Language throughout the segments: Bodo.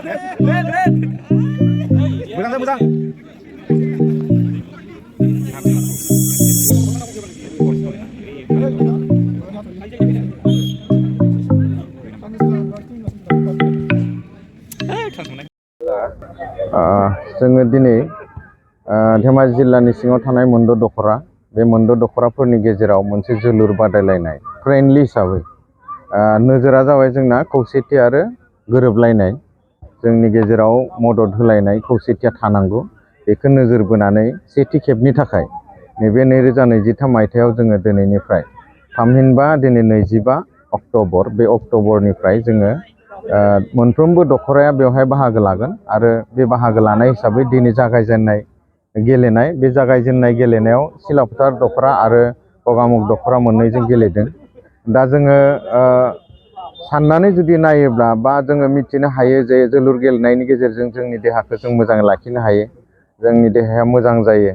Mo장 mo장. जोङो दिनै धेमाजि जिल्लानि सिङाव थानाय मोनद' दख'रा बे मोनद' दख'राफोरनि गेजेराव मोनसे जोलुर बादायलायनाय फ्रेन्डलि हिसाबै नोजोरा जाबाय जोंना खौसेथि आरो गोरोबलायनाय जोंनि गेजेराव मदद होलायनाय खौसेथिया थानांगौ बेखौ नोजोर बोनानै सेथि खेबनि थाखाय नैबे 2023 मायथाइयाव जोङो दिनैनिफ्राय थामहिनबा दिनै 25 अक्ट'बर बे अक्ट'बरनिफ्राय जोङो मोनफ्रोमबो दख'राया बेवहाय बाहागो लागोन आरो बे बाहागो लानाय हिसाबै दिनै जागायजेननाय गेलेनाय बे जागायजेननाय गेलेनायाव सिलाफोथार दख'रा आरो गगामुग दख'रा मोननैजों गेलेदों। दा जोङो साननानै जुदि नायोब्ला बा जोङो मिथिनो हायो जे जोलुर गेलेनायनि गेजेरजों जोंनि देहाखौ जों मोजाङै लाखिनो हायो, जोंनि देहाया मोजां जायो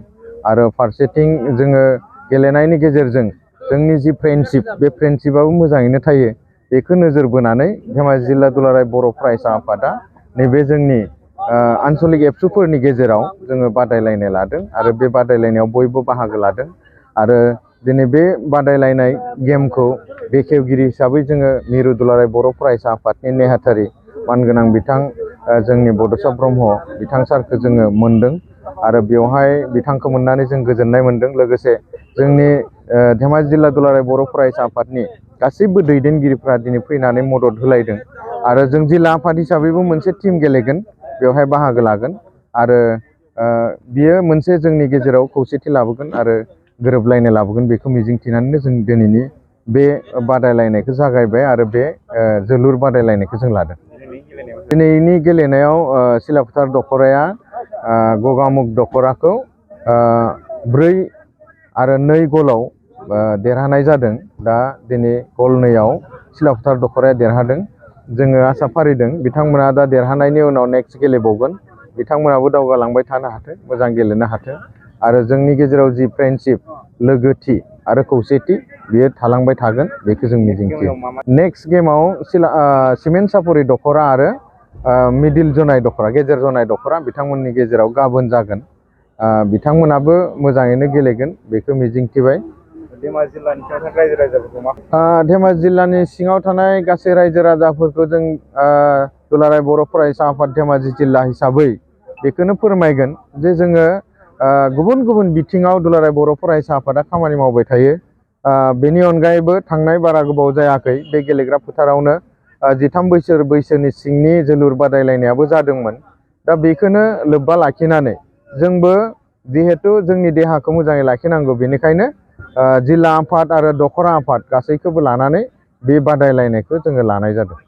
आरो फारसेथिं जोङो गेलेनायनि गेजेरजों जोंनि जि फ्रेन्डशिप बे फ्रेन्डशिपआबो मोजाङैनो थायो। बेखौ नोजोर बोनानै धेमाजि जिल्ला दुलाराय बर' फरायसा आफादा नैबे जोंनि आन्चलिक एबसुफोरनि गेजेराव जोङो बादायलायनाय लादों आरो बे बादायलायनायाव बयबो बाहागो लादों आरो दिनै बे बादायलायनाय गेमखौ बेखेवगिरि हिसाबै जोङो मिरु दुलाराय बर' फरायसा आफादनि नेहाथारि मानगोनां बिथां जोंनि बड'सा ब्रह्म बिथां सारखौ जोङो मोनदों आरो बेवहाय बिथांखौ मोननानै जों गोजोननाय मोनदों। लोगोसे जोंनि धेमाजि जिल्ला दुलाराय बर' फरायसा आफादनि गासैबो दैदेनगिरिफ्रा दिनै फैनानै मदद होलायदों आरो जों जिल्ला आफाद हिसाबैबो मोनसे टिम गेलेगोन, बेवहाय बाहागो लागोन आरो बियो मोनसे जोंनि गेजेराव खौसेथि लाबोगोन आरो गोरोबलायनाय लाबोगोन बेखौ मिजिंथिनानैनो जों दिनैनि बे बादायलायनायखौ जागायबाय आरो बे जोलुर बादायलायनायखौ जों लादों। दिनैनि गेलेनायाव सिलाफोथार दख'राया गगामुग दख'राखौ 4-2 गलाव देरहानाय जादों। दा दिनै गल 2आव सिलाफोथार दख'राया देरहादों। जोङो आसा फारिदों बिथांमोना दा देरहानायनि उनाव नेक्स्ट गेलेबावगोन, बिथांमोनाबो दावगालांबाय थानो हाथों, मोजां गेलेनो हाथों आरो जोंनि गेजेराव जि फ्रेन्डशिप लोगोथि आरो खौसेथि बियो थालांबाय थागोन बेखौ जों मिजिंथियो। नेक्स्ट गेमाव सिमेन्ट सापरि दख'रा आरो मिडिल जनाय दख'रा गेजेर जनाय दख'रा बिथांमोननि गेजेराव गाबोन जागोन। बिथांमोनाबो मोजाङैनो गेलेगोन बेखौ मिजिंथिबाय। धेमाजि जिल्लानि सिङाव थानाय रायजो राजाफोरखौ मा धेमाजि जिल्लानि सिङाव थानाय गासै रायजो राजाफोरखौ जों दुलाराय बर' फरायसा आफाद धेमाजि जिल्ला हिसाबै बेखौनो फोरमायगोन जे जोङो गुबुन गुबुन बिथिङाव दुलाराय बर' फरायसा आफादा खामानि मावबाय थायो। बेनि अनगायैबो थांनाय बारा गोबाव जायाखै बे गेलेग्रा फोथारावनो 13 बोसोर बैसोनि सिंनि जोलुर बादायलायनायाबो जादोंमोन। दा बेखौनो लोब्बा लाखिनानै जोंबो जिहेथु जोंनि देहाखौ मोजाङै लाखिनांगौ बेनिखायनो जिल्ला आफाद आरो दख'रा आफाद गासैखौबो लानानै बे बादायलायनायखौ जोङो लानाय जादों।